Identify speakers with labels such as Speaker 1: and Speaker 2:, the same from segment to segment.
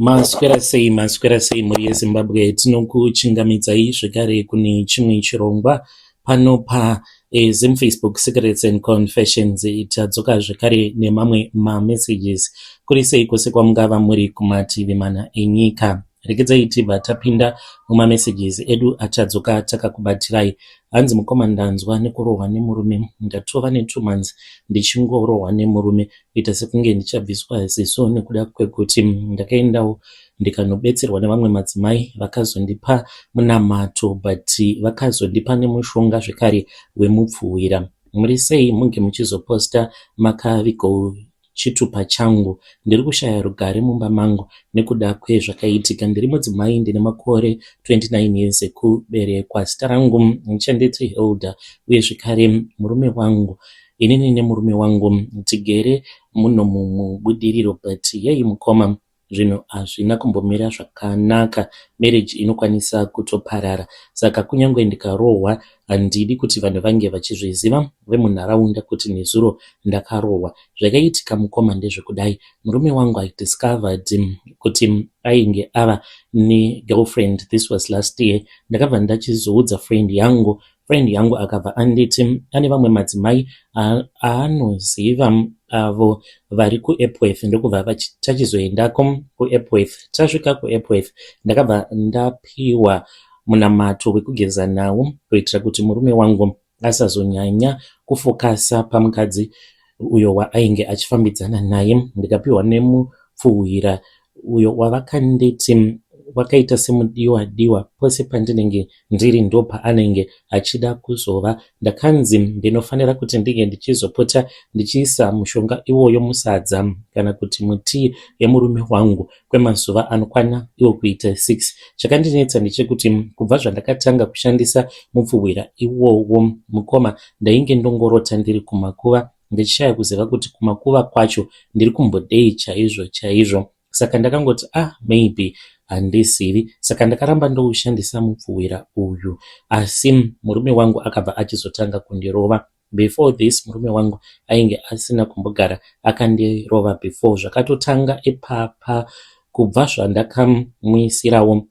Speaker 1: Maswera sei, maswera sei mhuri yeZimbabwe. Tinokuchingamidzai zvekare kune chimwe chirongwa pano paZim Facebook Secrets and Confessions. Tadzoka zvekare nemamwe mamessages. Kuri sei kwose kwamungava muri kumativi mana enyika? Regedzai tibva tapinda mumamessages edu atadzoka takakubatirai. Hanzi, "Mukoma, ndanzwa nekurohwa nemurume. Ndatova ne2 months ndichingorohwa nemurume, kuita sekunge ndichabviswa ziso, nekuda kwekuti ndakaendawo ndikanobetserwa nevamwe madzimai vakazondipa munamato, but vakazondipa nemushonga zvekare wemupfuwira. Muri sei? Munge muchizoposta makavigawo chitupa changu. Ndiri kushaya rugare mumba mangu nekuda kwezvakaitika. Ndiri mudzimai, ndine makore 29 years ekuberekwa. Zita rangu ndichanditi Hilda. Uye zvekare murume wangu, inini nemurume wangu tigere muno muBudiriro, but yei mukoma, zvinhu hazvina kumbomira zvakanaka. Marriage inokwanisa kutoparara. Saka kunyange ndikarohwa, handidi kuti vanhu vange vachizviziva vemunharaunda kuti nezuro ndakarohwa. Zvakaitika mukoma ndezvekudai: murume wangu, I discovered kuti ainge ava negirlfriend. This was last year. Ndakabva ndachizoudza friend yangu. Friend yangu akabva anditi ane vamwe madzimai aanoziva avo vari kuEpworth. Ndokubva tachizoendako kuEpworth. Tasvika kuEpworth, ndakabva ndapiwa munamato wekugeza nawo kuitira kuti murume wangu asazonyanya kufokasa pamukadzi uyo waainge achifambidzana naye. Ndikapiwa nemupfuhwira uyo wavakanditi wakaita semudiwa diwa. Pose pandinenge ndiri, ndopaanenge achida kuzova. Ndakanzi ndinofanira kuti ndinge ndichizopota ndichiisa mushonga iwoyo musadza kana kuti mutii yemurume wangu kwemazuva anokwana iwo kuita 6. Chakandinetsa ndechekuti kubva zvandakatanga kushandisa mupfuhwira iwowo mukoma, ndainge ndongorota ndiri kumakuva, ndichishaya kuziva kuti kumakuva kwacho ndiri kumbodei chaizvo chaizvo. Saka ndakangoti, ah, maybe handizivi. Saka ndakaramba ndoushandisa mupfuhwira uyu, asi murume wangu akabva achizotanga kundirova. Before this, murume wangu ainge asina kumbogara akandirova before. Zvakatotanga ipapa kubva zvandakamuisirawo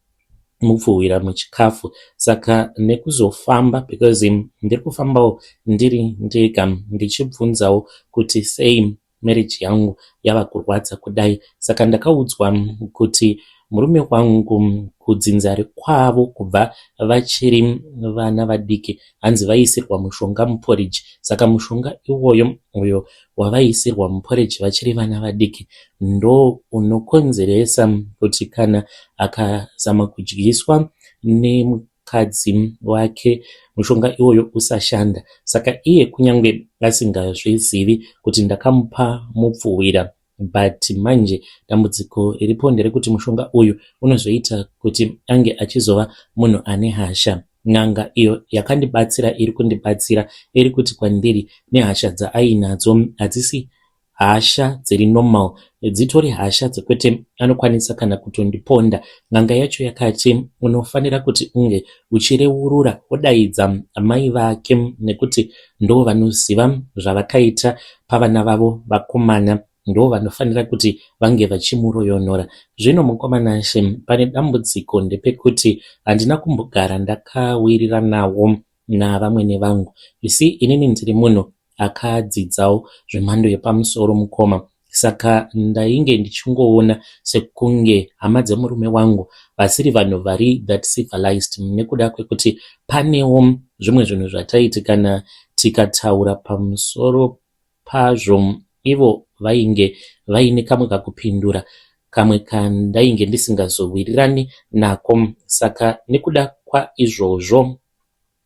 Speaker 1: mupfuhwira muchikafu. Saka nekuzofamba, because ndiri kufambawo ndiri ndega, ndichibvunzawo kuti sei marriage yangu yava kurwadza kudai. Saka ndakaudzwa kuti murume wangu kudzinza rekwavo, kubva vachiri vana vadiki, hanzi vaisirwa mushonga muporiji. Saka mushonga iwoyo, uyo wavaisirwa muporiji vachiri vana vadiki, ndo unokonzeresa kuti kana akazama kudyiswa nemukadzi wake, mushonga iwoyo usashanda. Saka iye kunyange asingazvizivi kuti ndakamupa mupfuhwira, but manje dambudziko riripo nderekuti mushonga uyu unozoita kuti ange achizova munhu ane hasha. N'anga iyo yakandibatsira iri kundibatsira iri kuti kwandiri nehasha dzaainadzo hadzisi hasha dziri normal, dzitori hasha dzekuti anokwanisa kana kutondiponda. N'anga yacho yakati unofanira kuti unge uchireurura, wodaidza amai vake, nekuti ndo vanoziva zvavakaita pavana vavo vakomana, ndo vanofanira kuti vange vachimuroyonora. Zvino mukoma Nashe, pane dambudziko, ndepekuti handina kumbogara ndakawiriranawo navamwene vangu. You see, inini ndiri munhu akadzidzawo zvemhando yepamusoro mukoma, saka ndainge ndichingoona sekunge hama dzemurume wangu vasiri vanhu vari that civilized, nekuda kwekuti panewo zvimwe zvinhu zvataiti kana tikataura pamusoro pazvo, ivo vainge vaine kamwe kakupindura kamwe kandainge ndisingazowirirani nako. Saka nekuda kwaizvozvo,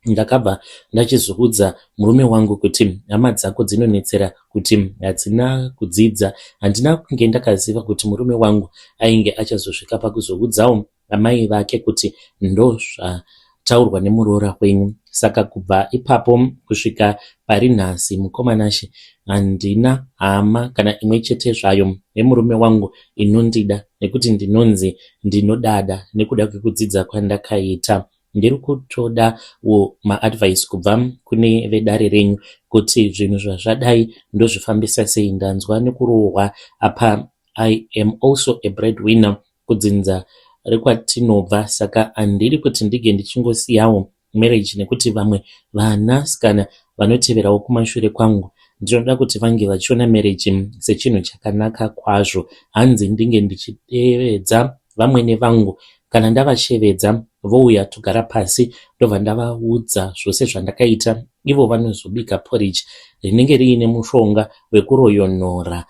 Speaker 1: ndakabva ndachizoudza murume wangu kuti hama dzako dzinonetsera kuti hadzina kudzidza. Handina kunge ndakaziva kuti murume wangu ainge achazosvika pakuzoudzawo amai vake kuti ndozvataurwa nemuroora wenyu. Saka kubva ipapo kusvika pari nhasi, mukoma Nashe, handina hama kana imwe chete zvayo yemurume wangu inondida, nekuti ndinonzi ndinodada nekuda kwekudzidza kwandakaita. Ndiri kutodawo maadvice kubva kune vedare renyu kuti zvinhu zvazvadai ndozvifambisa sei. Ndanzwa nekurohwa. Apa I am also a breadwinner. kudzinza rekwatinobva, saka handidi kuti ndige ndichingosiyawo marriage nekuti vamwe vanasikana vanoteverawo kumashure kwangu ndinoda kuti vange vachiona marriage sechinhu chakanaka kwazvo. Hanzi ndinge ndichidevedza vamwene vangu, kana ndavashevedza vouya togara pasi, ndobva ndavaudza zvose zvandakaita. Ivo vanozobika porridge rinenge riine mushonga wekuroyonora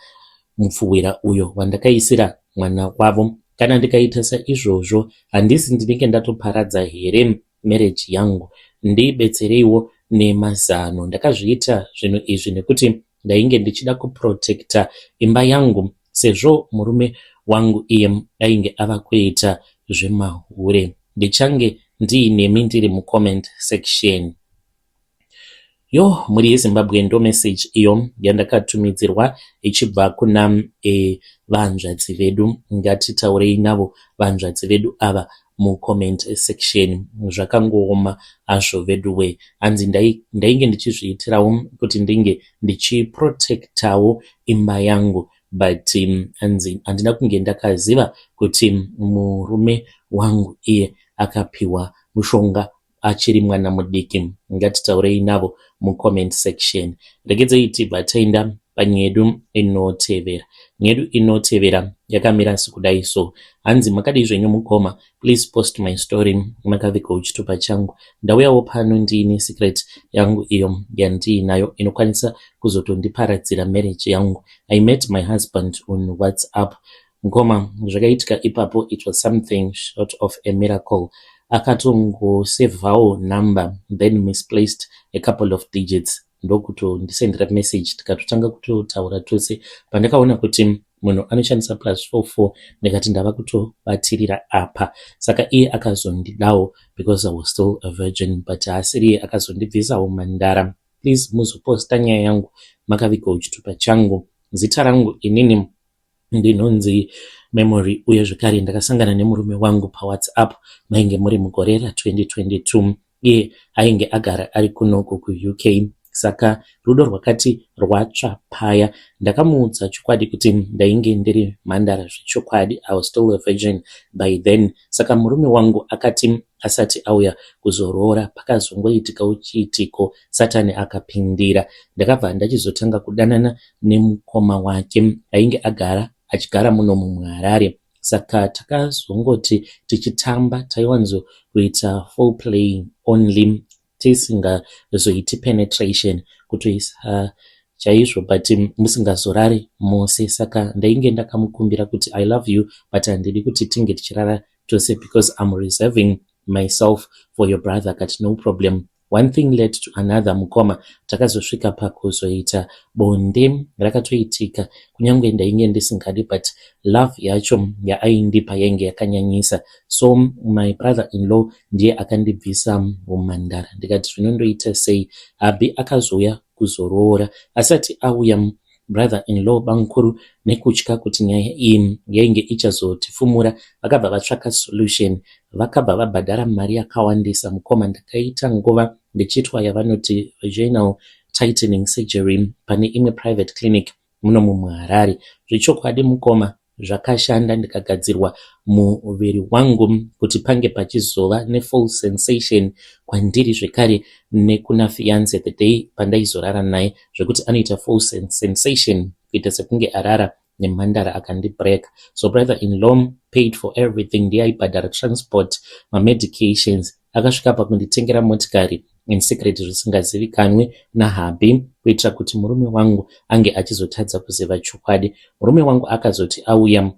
Speaker 1: mupfuhwira uyo wandakaisira mwana wavo. Kana ndikaita saizvozvo, handisi ndinenge ndatoparadza here marriage yangu? Ndibetsereiwo nemazano. Ndakazviita zvinhu izvi nekuti ndainge ndichida kuprotecta imba yangu, sezvo murume wangu iye ainge ava kuita zvemahure. Ndichange ndiinemi ndiri mucomment section. Yo, mhuri yeZimbabwe, ndo message iyo yandakatumidzirwa ichibva kuna vanzvadzi vedu. Ngatitaurei navo vanzvadzi vedu ava mucomment section. Zvakangooma hazvo veduwe. Hanzi ndainge ndichizviitirawo kuti ndinge ndichiprotectawo imba yangu, but hanzi handina kunge ndakaziva kuti murume wangu iye akapiwa mushonga achiri mwana mudiki. Ngatitaurei navo mucomment section. Regedzei tibva taenda panyaya yedu inotevera. Nyaya yedu inotevera yakamira sekudai so. Hanzi, "Makadii zvenyu mukoma? Please post my story makavigawo chitupa changu. Ndauyawo pano ndiine secret yangu iyo yandiinayo inokwanisa kuzotondiparadzira marriage yangu. I met my husband on WhatsApp. Mukoma, zvakaitika ipapo, it was something short of a miracle. Akatongosevhawo number, then misplaced a couple of digits, ndokutondisendera message, tikatotanga kutotaura tose. Pandakaona kuti munhu anoshandisa +44, ndikati ndava kutobatirira apa. Saka iye akazondidawo because I was still a virgin, but haasiriye akazondibvisawo mandara. Please muzoposta nyaya yangu makavigawo chitupa changu. Zita rangu inini ndinonzi Memory, uye zvekare ndakasangana nemurume wangu paWhatsApp mainge muri mugore ra2022. Iye ainge agara ari kunoko kuUK, saka rudo rwakati rwatsva paya. Ndakamuudza chokwadi kuti ndainge ndiri mhandara zvechokwadi. I was still a virgin by then. Saka murume wangu akati asati auya kuzoroora, pakazongoitikawo chiitiko, Satani akapindira. Ndakabva ndachizotanga kudanana nemukoma wake ainge agara achigara muno muHarare. Saka takazongoti tichitamba, taiwanzokuita foreplay only, tisingazoiti penetration, kutoisa chaizvo, but musingazorari mose. Saka ndainge ndakamukumbira kuti, 'I love you, but handidi kuti tinge tichirara tose because I'm reserving myself for your brother.' Akati, 'No problem.' One thing led to another, mukoma, takazosvika pakuzoita bonde. Rakatoitika kunyange ndainge ndisingadi, but love yacho yaaindipa yainge yakanyanyisa. So my brother in law ndiye akandibvisa umhandara. Ndikati zvinondoita sei? Hubby akazouya kuzoroora. Asati auya, brother in law, bamukuru, nekutya kuti nyaya iyi yainge ichazotifumura, vakabva vatsvaka solution. Vakabva vabhadhara mari yakawandisa. Mukoma, ndakaita nguva ndichiitwa yavanoti vaginal tightening surgery pane imwe private clinic muno muHarare. Zvechokwadi mukoma, zvakashanda, ndikagadzirwa muviri wangu kuti pange pachizova nefull sensation kwandiri zvekare nekuna fiance the day pandaizorara naye, zvekuti anoita full sensation kuita sekunge arara nemhandara akandibreak. So brother in law paid for everything. Ndiye aibhadhara transport, mamedications. Akasvika pakunditengera motikari in secret, zvisingazivikanwi nahubby, kuitira kuti murume wangu ange achizotadza kuziva chokwadi. Murume wangu akazoti auya,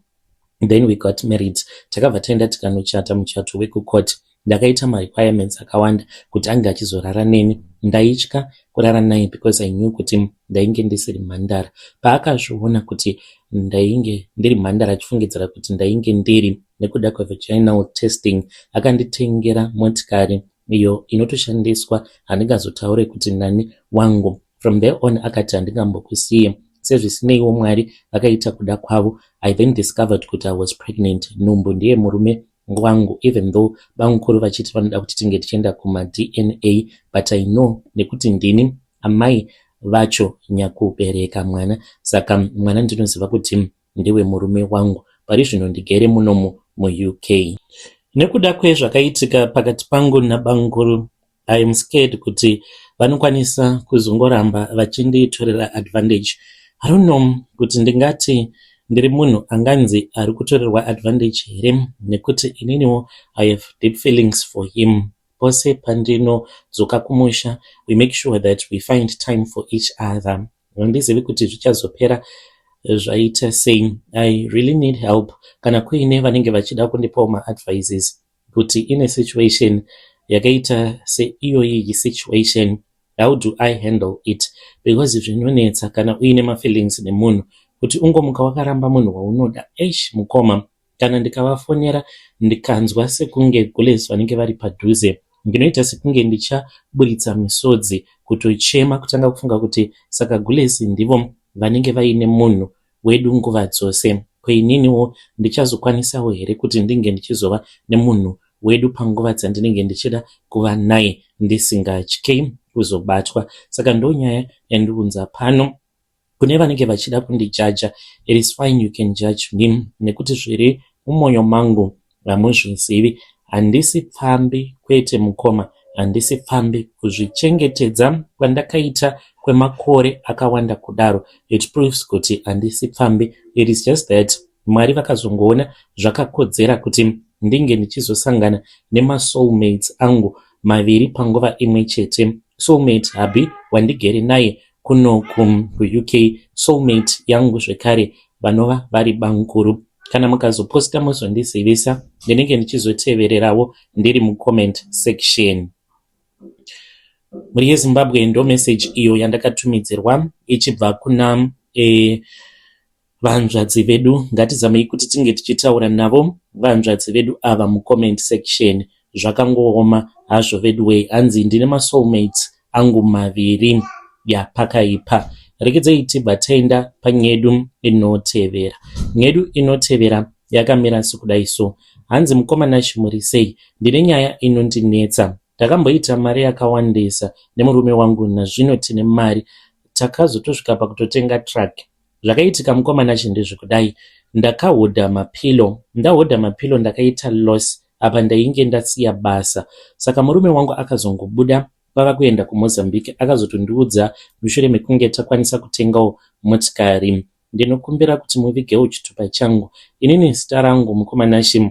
Speaker 1: then we got married. Takabva taenda tikanochata muchato wekucourt. Ndakaita marequirements akawanda kuti ange achizorara neni. Ndaitya kurara naye because I knew kuti ndainge ndisiri mhandara. Paakazviona kuti ndainge ndiri mhandara, achifungidzira kuti ndainge ndiri nekuda kwevaginal testing, akanditengera motikari iyo inotoshandiswa, handingazotaure kuti nani wangu. From there on akati, 'Handingambokusiye.' Sezvisineiwo, Mwari vakaita kuda kwavo. I then discovered kuti I was pregnant. Nhumbu ndiye murume wangu, even though bamukuru vachiti vanoda kuti tinge tichienda kumaDNA, but I know nekuti ndini amai vacho nyakubereka mwana, saka mwana ndinoziva kuti ndewe murume wangu. Pari zvino ndigere munomu. muUK. Nekuda kwezvakaitika pakati pangu nabamukuru, I am scared kuti vanokwanisa kuzongoramba vachinditorera advantage. I don't know kuti ndingati ndiri munhu anganzi ari kutorerwa advantage here, nekuti ininiwo I have deep feelings for him. Pose pandinodzoka kumusha, we make sure that we find time for each other. Handizivi kuti zvichazopera zvaita sei. I really need help. Kana kuine vanenge vachida kundipawo maadvices kuti ine situation yakaita seiyoyi situation, how do I handle it? Because zvinonetsa kana uine mafeelings nemunhu kuti ungomuka wakaramba munhu waunoda. Eish mukoma, kana ndikavafonera ndikanzwa sekunge gules vanenge vari padhuze, ndinoita sekunge ndichaburitsa misodzi, kutochema, kutanga kufunga kuti saka gules ndivo vanenge vaine munhu wedu nguva dzose. Koininiwo ndichazokwanisawo here kuti ndinge ndichizova nemunhu wedu panguva dzandinenge ndichida kuva naye ndisingatyi kuzobatwa? Saka ndonyaya yandiunza pano. Kune vanenge vachida kundijaja, it is fine, you can judge me, nekuti zviri mumwoyo mangu hamuzvizivi. Handisi pfambi, kwete mukoma, handisi pfambi. Kuzvichengetedza kwandakaita kwemakore akawanda kudaro, it proves kuti handisi pfambi. It is just that Mwari vakazongoona zvakakodzera kuti ndinge ndichizosangana nemasoulmates angu maviri panguva imwe chete. Soulmate hubby wandigere naye kuno kuUK, soulmate yangu zvekare vanova vari bamukuru. Kana mukazoposta muzondizivisa, ndinenge ndichizotevererawo ndiri mucomment section. Mhuri yeZimbabwe, ndo message iyo yandakatumidzirwa ichibva kuna vanzvadzi vedu. Ngatizamei kuti tinge tichitaura navo vanzvadzi vedu ava mucomment section. Zvakangooma hazvo veduwei. Hanzi ndine masoulmates angu maviri. Yapakaipa. Rekedzei tibva taenda panyedu inotevera. Nyedu inotevera yakamira sekudai so. Hanzi, "Mukoma Nashi, muri sei? Ndine nyaya inondinetsa. Ndakamboita mari yakawandisa nemurume wangu. Nazvino tine mari, takazotosvika pakutotenga truck. Zvakaitika, mukoma Nashi, ndezvekudai. Ndakahodha mapillow. Ndahodha mapillow, ndakaita loss. Apa ndainge ndasiya basa. Saka murume wangu akazongobuda kwava kuenda kuMozambique. Akazotondiudza mushure mekunge takwanisa kutengawo motikari. Ndinokumbira kuti muvigewo chitupa changu. Inini zita rangu, mukoma Nashi,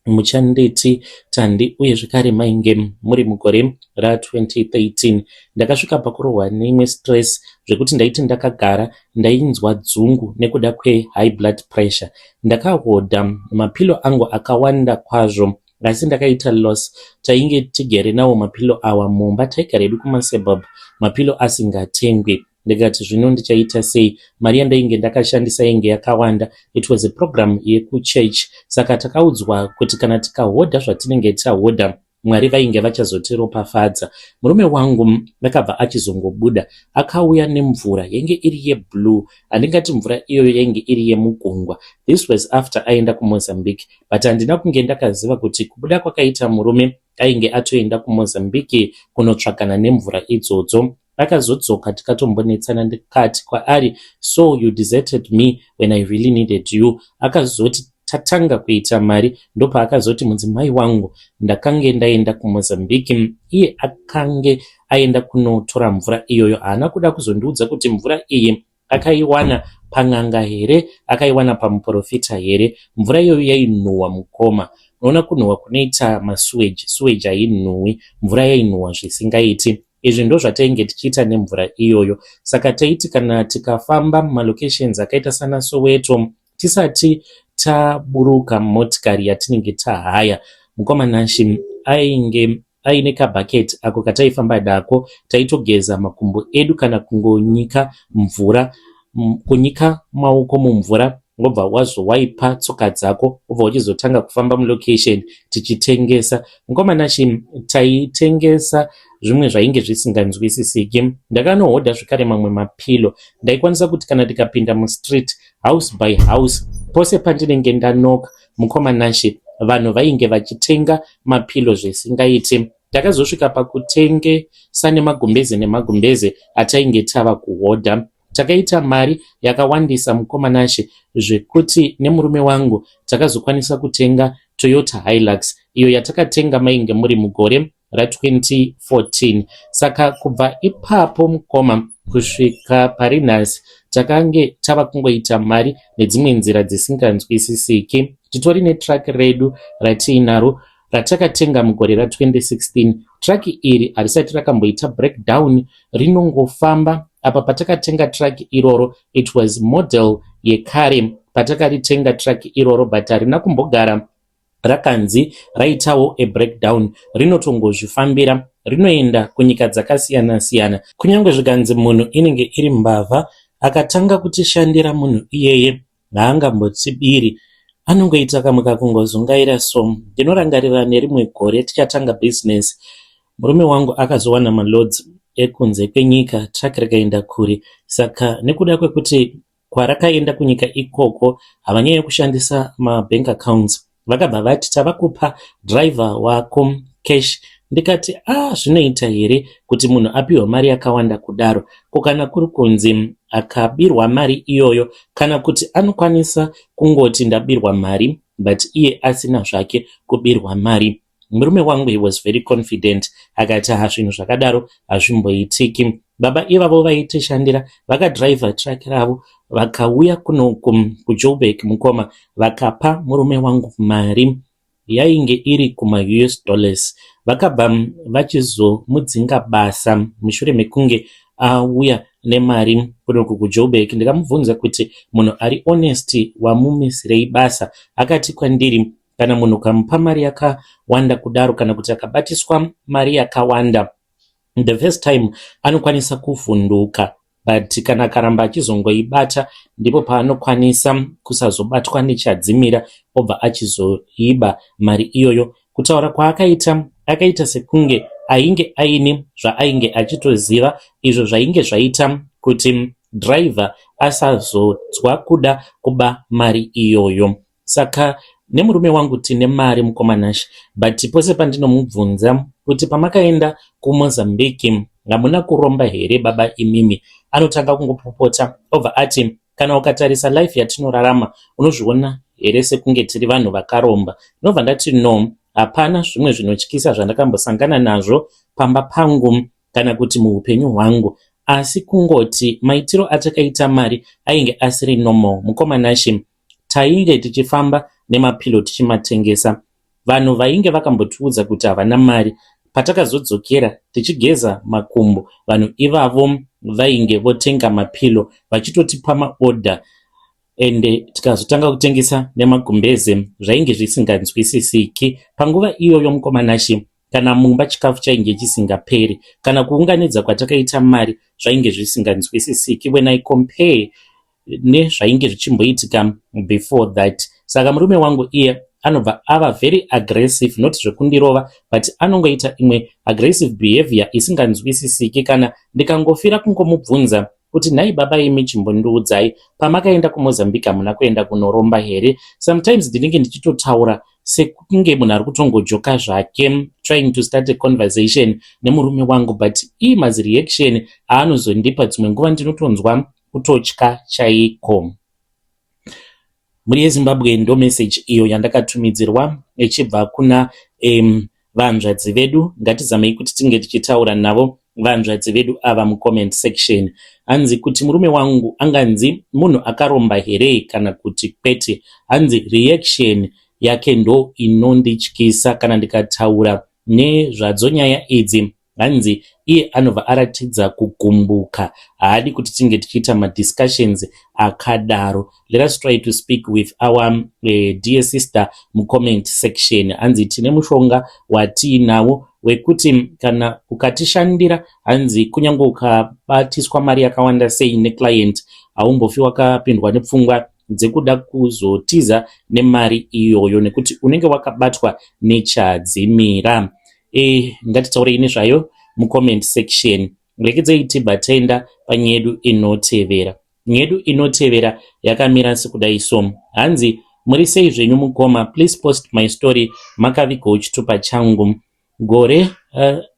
Speaker 1: Muchandeti Tandi. Uye zvekare mainge muri mugore ra2013. Ndakasvika pakurohwa neimwe stress zvekuti ndaiti ndakagara ndainzwa dzungu nekuda kwehigh blood pressure. Ndakahodha mapillow angu akawanda kwazvo, asi ndakaita loss. Tainge tigere nawo mapillow awa mumba, taigara hedu kumasuburb, mapillow asingatengwi. Ndikati zvino ndichaita sei? Mari yandainge ndakashandisa yainge yakawanda. It was a program yekuchurch, saka takaudzwa kuti kana tikahodha zvatinenge tahodha, Mwari vainge vachazotiropafadza. Murume wangu akabva achizongobuda, akauya nemvura yainge iri yeblue. Handingati mvura iyoyo yainge iri yemugungwa. This was after aenda kuMozambique, but handina kunge ndakaziva kuti kubuda kwakaita murume ainge atoenda kuMozambique kunotsvakana nemvura idzodzo. Akazodzoka, tikatombonetsana. Ndikati kwaari, 'So you deserted me when I really needed you.' Akazoti tatanga kuita mari, ndopaakazoti mudzimai wangu ndakange ndaenda kuMozambique, iye akange aenda kunotora mvura iyoyo. Haana kuda kuzondiudza kuti mvura iyi akaiwana pan'anga here, akaiwana pamuprofita here. Mvura iyoyo yainhuhwa, mukoma. Unoona kunhuhwa kunoita masewage? Sewage hainhuhwi. Mvura yainhuhwa zvisingaiti. Izvi ndo zvatainge tichiita nemvura iyoyo. Saka taiti kana tikafamba mumalocations akaita sana Soweto, tisati taburuka motikari yatinenge tahaya, mukoma Nashi, ainge aine kabhaketi ako kataifamba nako. Taitogeza makumbo edu kana kungonyika mvura, kunyika maoko mumvura, wobva wazowaipa tsoka dzako, wobva uchizotanga kufamba mulocation tichitengesa. Mukoma Nashi, taitengesa zvimwe zvainge zvisinganzwisisiki. Ndakanohodha zvekare mamwe mapillow. Ndaikwanisa kuti kana ndikapinda mustreet, house by house, pose pandinenge ndanoka, mukoma Nashi, vanhu vainge vachitenga mapillow zvisingaiti. Takazosvika pakutengesa nemagumbeze nemagumbeze atainge tava kuhodha. Takaita mari yakawandisa mukoma Nashe, zvekuti nemurume wangu takazokwanisa kutenga Toyota Hilux iyo yatakatenga mainge muri mugore ra2014. Saka kubva ipapo mukoma, kusvika pari nhasi, takange tava kungoita mari nedzimwe nzira dzisinganzwisisiki. Titori netruck redu ratiinaro ratakatenga mugore ra2016. Truck iri harisati rakamboita breakdown, rinongofamba. Apa patakatenga truck iroro, it was model yekare patakaritenga truck iroro, but harina kumbogara rakanzi raitawo a breakdown. Rinotongozvifambira, rinoenda kunyika dzakasiyana-siyana. Kunyange zvikanzi munhu inenge iri mbavha, akatanga kutishandira munhu iyeye haangambotibiri, anongoita kamwe kakungozungaira. So ndinorangarira nerimwe gore tichatanga bhizinesi, murume wangu akazowana maloads ekunze kwenyika, truck rikaenda kure. Saka nekuda kwekuti kwarakaenda kunyika ikoko havanyanya kushandisa mabank accounts, vakabva vati, "Tava kupa driver wako cash." Ndikati, "A ah, zvinoita here kuti munhu apiwe mari yakawanda kudaro? Ko kana kuri kunzi akabirwa mari iyoyo, kana kuti anokwanisa kungoti ndabirwa mari, but iye asina zvake kubirwa mari?" Murume wangu, he was very confident, akati, "Ha, zvinhu zvakadaro hazvimboitiki." Baba ivavo vaitishandira vakadhiraivha truck ravo, vakauya kuno kuJoburg mukoma, vakapa murume wangu mari yainge iri kumaUS dollars. Vakabva vachizomudzinga basa mushure mekunge auya nemari kunoku kuJoburg. Ndikamubvunza kuti, "Munhu ari honest, wamumisirei basa?" Akati kwandiri, "Kana munhu ukamupa mari yakawanda kudaro, kana kuti akabatiswa mari yakawanda the first time, anokwanisa kuvhunduka, but kana akaramba achizongoibata, ndipo paanokwanisa kusazobatwa nechadzimira, obva achizoiba mari iyoyo." Kutaura kwaakaita, akaita sekunge ainge aine zvaainge achitoziva, izvo zvainge zvaita kuti dhiraivha asazonzwa kuda kuba mari iyoyo. Saka nemurume wangu tine mari mukoma Nashe, but pose pandinomubvunza kuti, "Pamakaenda kuMozambique hamuna kuromba here, baba imimi?" anotanga kungopopota, obva ati, "Kana ukatarisa life yatinorarama, unozviona here sekunge tiri vanhu vakaromba?" Ndinobva ndati, "No, hapana zvimwe zvinotyisa zvandakambosangana nazvo pamba pangu kana kuti muupenyu hwangu, asi kungoti maitiro atakaita mari ainge asiri normal." Mukoma Nashe, tainge tichifamba nemapillow tichimatengesa. Vanhu vainge vakambotiudza kuti havana mari, patakazodzokera tichigeza makumbo, vanhu ivavo vainge votenga mapillow, vachitotipa maorder, ende tikazotanga kutengesa nemagumbeze. Zvainge zvisinganzwisisiki panguva iyoyo mukoma Nashe. Kana mumba chikafu chainge chisingaperi, kana kuunganidza kwatakaita mari zvainge zvisinganzwisisiki when I compare nezvainge zvichimboitika before that. Saka murume wangu iye anobva ava very aggressive, not zvekundirova, but anongoita imwe aggressive behavior isinganzwisisiki. Kana ndikangofira kungomubvunza kuti, "Nhai baba imi, chimbondiudzai, pamakaenda kuMozambique hamuna kuenda kunoromba here?" Sometimes ndinenge ndichitotaura sekunge munhu ari kutongojoka zvake, trying to start a conversation nemurume wangu, but ii mazireaction aanozondipa, dzimwe nguva ndinotonzwa kutotya chaiko. Mhuri yeZimbabwe, ndo message iyo yandakatumidzirwa ichibva kuna vanzvadzi vedu. Ngatizamei kuti tinge tichitaura navo vanzvadzi vedu ava mucomment section. Hanzi kuti murume wangu anganzi munhu akaromba here kana kuti kwete? Hanzi reaction yake ndo inondityisa kana ndikataura nezvadzo nyaya idzi. Hanzi iye anobva aratidza kugumbuka, haadi kuti tinge tichiita madiscussions akadaro. Let us try to speak with our dear sister mucomment section. Hanzi tine mushonga watiinawo wekuti kana ukatishandira, hanzi kunyange ukabatiswa mari yakawanda sei neclient, haumbofi wakapindwa nepfungwa dzekuda kuzotiza nemari iyoyo, nekuti unenge wakabatwa nechadzimira. Ngatitaurei nezvayo mucomment section. Rekedzei tibva taenda panyaya yedu inotevera. Nyaya yedu inotevera yakamira sekudai so. Hanzi, "Muri sei zvenyu mukoma? Please post my story. Makavigawo chitupa changu gore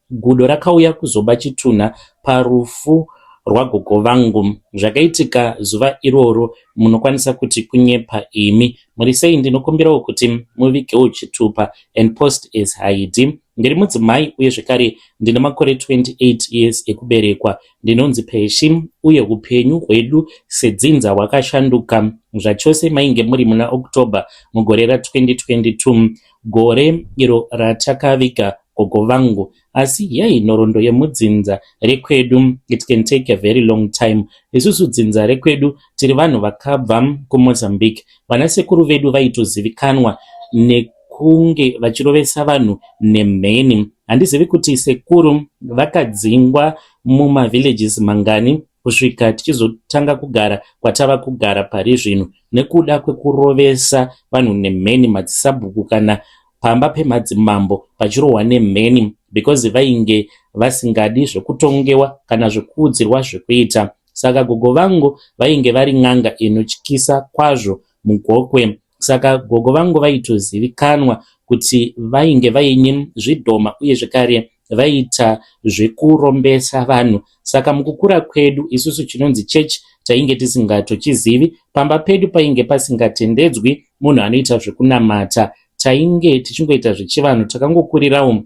Speaker 1: gudo rakauya kuzoba chitunha parufu. rwagogo vangu. Zvakaitika zuva iroro munokwanisa kuti kunyepa imi. Muri sei ndinokumbirawo kuti muvigewo chitupa and post as ID. Ndiri mudzimai uye zvekare ndine makore 28 years ekuberekwa. Ndinonzi Peshi uye hupenyu hwedu sedzinza hwakashanduka zvachose mainge muri muna October mugore ra 2022 gore iro ratakaviga gogo vangu. Asi yei nhoroondo yemudzinza rekwedu it can take a very long time. Isusu dzinza rekwedu tiri vanhu vakabva kuMozambique. Vanasekuru vedu vaitozivikanwa nekunge vachirovesa vanhu nemheni. Handizivi kuti sekuru vakadzingwa mumavillages mangani kusvika tichizotanga kugara kwatava kugara pari zvino nekuda kwekurovesa vanhu nemheni madzisabhuku kana pamba pemadzimambo pachirohwa nemheni because vainge vasingadi zvekutongewa kana zvekuudzirwa zvekuita. Saka gogo vangu vainge vari n'anga inotyisa kwazvo muGokwe. Saka gogo vangu vaitozivikanwa kuti vainge vaine zvidhoma uye zvekare vaiita zvekurombesa vanhu. Saka mukukura kwedu isusu chinonzi chechi tainge tisingatochizivi. Pamba pedu painge pasingatendedzwi munhu anoita zvekunamata. Tainge tichingoita zvechivanhu takangokurirawo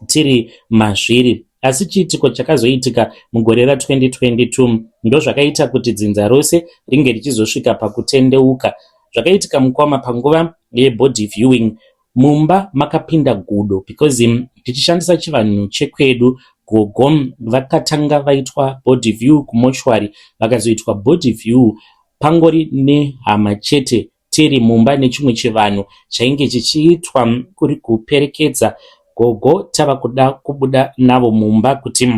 Speaker 1: tiri mazviri. Asi chiitiko chakazoitika mugore ra2022 ndozvakaita kuti dzinza rose ringe richizosvika pakutendeuka. Zvakaitika mukoma panguva yebody viewing mumba makapinda gudo because tichishandisa chivanhu chekwedu gogo vakatanga vaitwa body view kumochwari vakazoitwa body view pangori nehama chete tiri mumba nechimwe chivanhu chainge chichiitwa kuri kuperekedza gogo tava kuda kubuda navo mumba kuti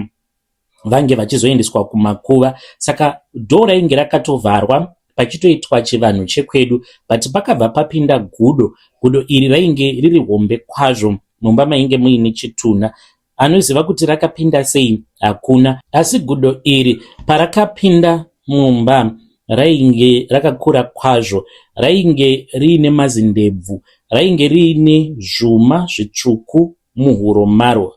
Speaker 1: vange vachizoendeswa kumakuva. Saka dhoo rainge rakatovharwa pachitoitwa chivanhu chekwedu but pakabva papinda gudo. Gudo iri rainge riri hombe kwazvo mumba mainge muine chitunha. Anoziva kuti rakapinda sei hakuna. Asi gudo iri parakapinda mumba rainge rakakura kwazvo. Rainge riine mazindebvu. Rainge riine zvuma zvitsvuku muhuro maro.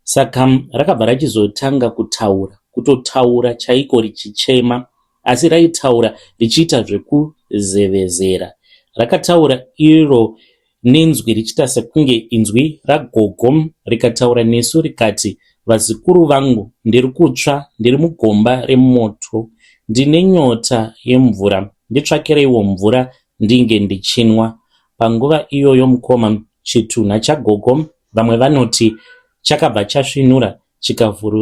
Speaker 1: Saka rakabva rachizotanga kutaura, kutotaura chaiko richichema. Asi raitaura richiita zvekuzevezera. Rakataura iro nenzwi richiita sekunge inzwi ragogo rikataura nesu rikati vazukuru vangu ndiri kutsva ndiri mugomba remoto ndine nyota yemvura nditsvakireiwo mvura ndinge ndichinwa. Panguva iyoyo mukoma chitunha chagogo vamwe vanoti chakabva chasvinura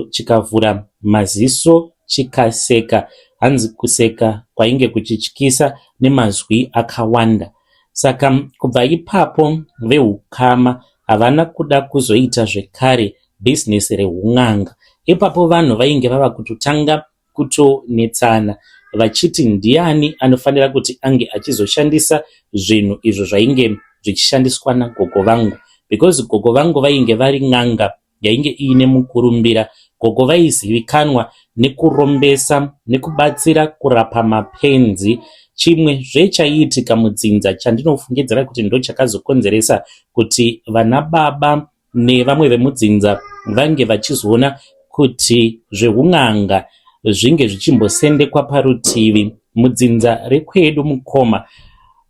Speaker 1: chikavhura maziso chikaseka hanzi kuseka kwainge kuchityisa nemazwi akawanda. Saka kubva ipapo veukama havana kuda kuzoita zvekare bhizinesi rehun'anga. Ipapo vanhu vainge vava kutotanga kutonetsana vachiti ndiani anofanira kuti ange achizoshandisa zvinhu izvo zvainge zvichishandiswa nagogo vangu because gogo vangu vainge vari n'anga yainge iine mukurumbira. Gogo vaizivikanwa nekurombesa nekubatsira kurapa mapenzi. Chimwezve chaiitika mudzinza chandinofungidzira kuti ndochakazokonzeresa kuti vana baba nevamwe vemudzinza vange vachizoona kuti zveun'anga zvinge zvichimbosendekwa parutivi. Mudzinza rekwedu mukoma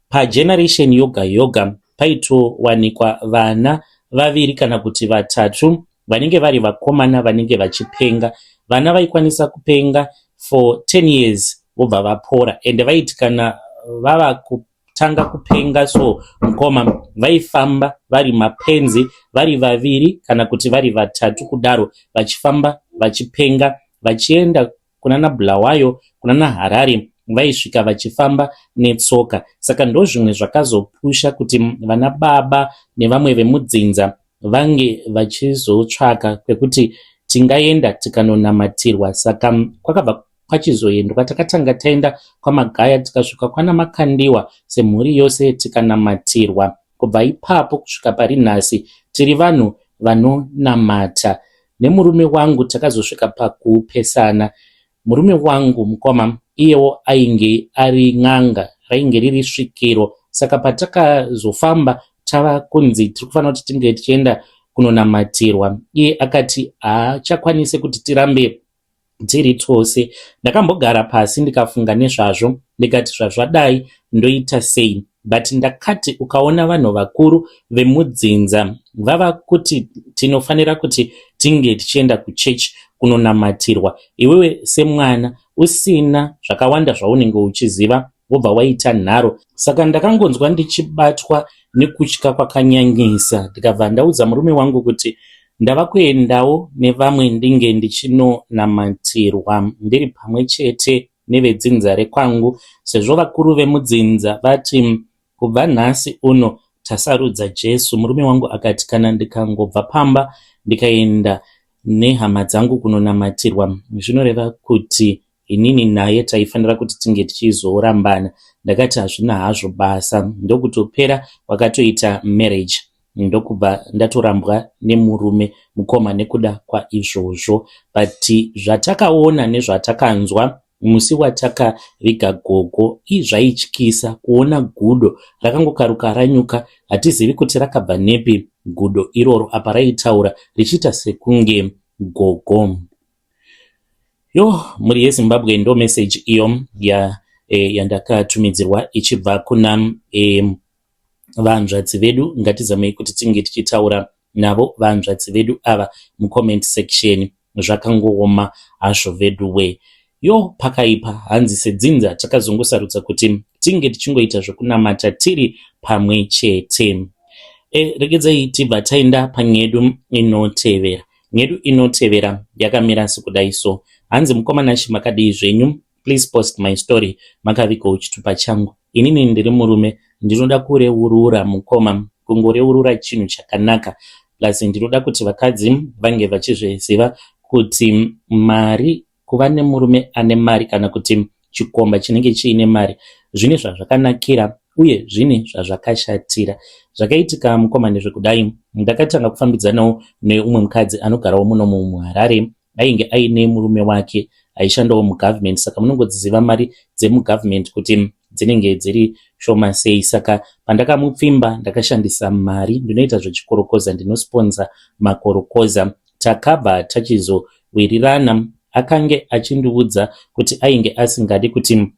Speaker 1: pageneration yoga yoga paitowanikwa vana vaviri kana kuti vatatu vanenge vari vakomana vanenge vachipenga. Vana vaikwanisa kupenga for 10 years vobva vapora ende vaiti kana vava kutanga kupenga so mukoma vaifamba vari mapenzi vari vaviri kana kuti vari vatatu kudaro vachifamba vachipenga vachienda kunana Bulawayo kunana Harare vaisvika vachifamba netsoka. Saka ndozvimwe zvakazopusha kuti vana baba nevamwe vemudzinza vange vachizotsvaka kwekuti tingaenda tikanonamatirwa. Saka kwakabva kwachizoendwa takatanga taenda kwaMagaya tikasvika kwana Makandiwa semhuri yose tikanamatirwa. Kubva ipapo kusvika pari nhasi tiri vanhu vanonamata. Nemurume wangu takazosvika pakupesana. Murume wangu mukoma iyewo ainge ari n'anga rainge riri svikiro. Saka patakazofamba tava kunzi tiri kufanira kuti tinge tichienda kunonamatirwa iye akati haachakwanisi kuti tirambe. Tiri tose. Ndakambogara pasi ndikafunga nezvazvo ndikati zvazvadai ndoita sei but ndakati ukaona vanhu vakuru vemudzinza vava kuti tinofanira kuti tinge tichienda kuchechi kunonamatirwa iwewe semwana usina zvakawanda zvaunenge uchiziva wobva waita nharo. Saka ndakangonzwa ndichibatwa nekutya kwakanyanyisa ndikabva ndaudza murume wangu kuti ndava kuendawo nevamwe ndinge ndichinonamatirwa ndiri pamwe chete nevedzinza rekwangu sezvo vakuru vemudzinza vati kubva nhasi uno tasarudza Jesu. Murume wangu akati kana ndikangobva pamba ndikaenda nehama dzangu kunonamatirwa zvinoreva kuti Inini naye taifanira kuti tinge tichizorambana. Ndakati hazvina hazvo basa ndokutopera kwakatoita marriage ndokubva ndatorambwa nemurume mukoma nekuda kwaizvozvo. But zvatakaona nezvatakanzwa musi watakaviga gogo zvaityisa kuona gudo rakangokaruka ranyuka hatizivi kuti rakabva nepi gudo iroro apa raitaura richiita sekunge gogo. Yo mhuri yeZimbabwe ndo message iyo ya e, yandakatumidzirwa ichibva kuna e, vanzvadzi vedu. Ngatizamei kuti tinge tichitaura navo vanzvadzi vedu ava mucomment section. Zvakangooma hazvo veduwe. Yo pakaipa hanzi sedzinza takazongosarudza kuti tinge tichingoita zvekunamata tiri pamwe chete. E, regedzai tibva taenda panyedu inotevera. Nyedu inotevera yakamira sekudai so. Hanzi mukoma Nashy makadii zvenyu please post my story makavigawo chitupa changu. Inini ndiri murume ndinoda kureurura mukoma kungoreurura chinhu chakanaka plus ndinoda kuti vakadzi vange vachizviziva kuti mari Kuva nemurume ane mari kana kuti chikomba chinenge chiine mari zvine zvazvakanakira uye zvine zvazvakashatira. Zvakaitika mukoma ndezvekudai, ndakatanga kufambidzanawo neumwe mukadzi anogarawo muno muHarare ainge aine murume wake aishandawo mugovernment saka munongodziziva mari dzemugovernment kuti dzinenge dziri shoma sei. Saka pandakamupfimba ndakashandisa mari, ndinoita zvechikorokoza, ndinosponza makorokoza. Takabva tachizowirirana akange achindiudza kuti ainge asingadi kuti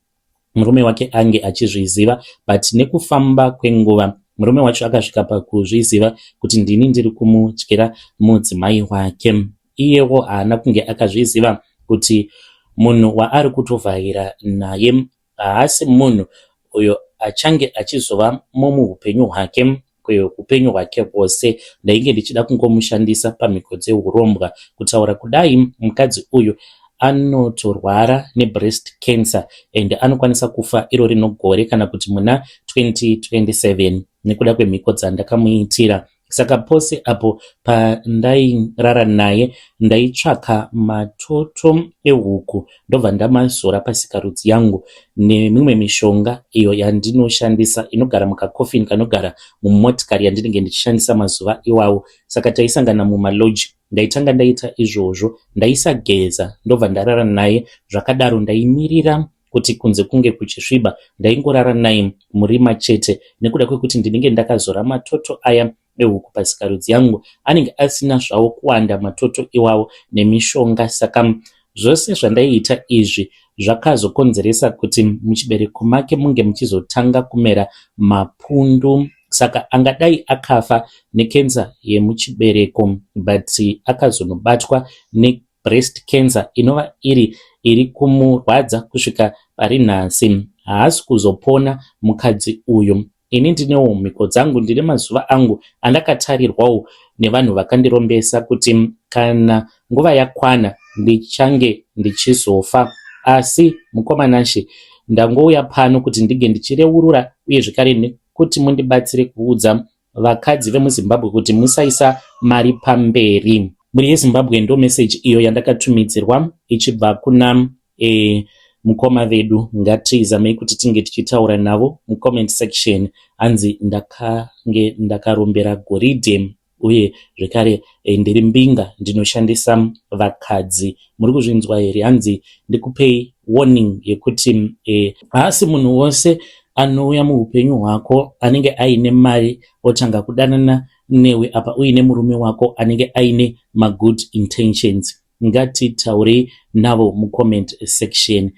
Speaker 1: murume wake ange achizviziva but nekufamba kwenguva murume wacho akasvika pakuzviziva kuti ndini ndiri kumudyira mudzimai wake. Iyewo haana kunge akazviziva kuti munhu waari kutovhaira naye haasi munhu uyo achange achizova muhupenyu hwake kweupenyu hwake hwose. Ndainge ndichida kungomushandisa pamhiko dzehurombwa. Kutaura kudai mukadzi uyu anotorwara nebreast cancer and anokwanisa kufa iro rino gore kana kuti muna 2027 nekuda kwemhiko dzandakamuitira. Saka pose apo pandairara naye ndaitsvaka matoto ehuku ndobva ndamazora pasikarudzi yangu nemimwe mishonga iyo yandinoshandisa inogara mukacoffin kanogara mumotikari yandinenge ndichishandisa mazuva iwawo. Saka taisangana mumalodge ndaitanga ndaita izvozvo ndaisageza ndobva ndarara naye zvakadaro ndaimirira kuti kunze kunge kuchisviba ndaingorara naye murima chete nekuda kwekuti ndinenge ndakazora matoto aya ehuku pasikarudzi yangu anenge asina zvawo kuwanda matoto iwawo nemishonga saka zvose zvandaiita izvi zvakazokonzeresa kuti muchibereko make munge muchizotanga kumera mapundu saka angadai akafa nekenza yemuchibereko but akazonobatwa ne breast cancer inova iri iri kumurwadza kusvika pari nhasi. Haasi kuzopona mukadzi uyu. Ini ndinewo mhiko dzangu, ndine mazuva angu andakatarirwawo nevanhu vakandirombesa kuti kana nguva yakwana ndichange ndichizofa. Asi mukoma Nashe, ndangouya pano kuti ndinge ndichireurura uye zvekare nekuti mundibatsire kuudza vakadzi vemuZimbabwe kuti musaisa mari pamberi. Mhuri yeZimbabwe ndo message iyo yandakatumidzirwa ichibva kuna e, mukoma vedu. Ngatizamei kuti tinge tichitaura navo mucomment section. Hanzi ndakange ndakarombera goridhe uye zvekare e, ndiri mbinga ndinoshandisa vakadzi. Muri kuzvinzwa here? Hanzi ndikupei warning yekuti e, haasi munhu wose anouya muupenyu hwako anenge aine mari otanga kudanana newe apa uine murume wako anenge aine magood intentions. Ngatitaurei navo mucomment section.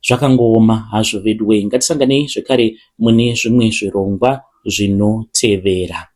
Speaker 1: Zvakangooma hazvo veduwee. Ngatisanganei zvekare mune zvimwe zvirongwa zvinotevera.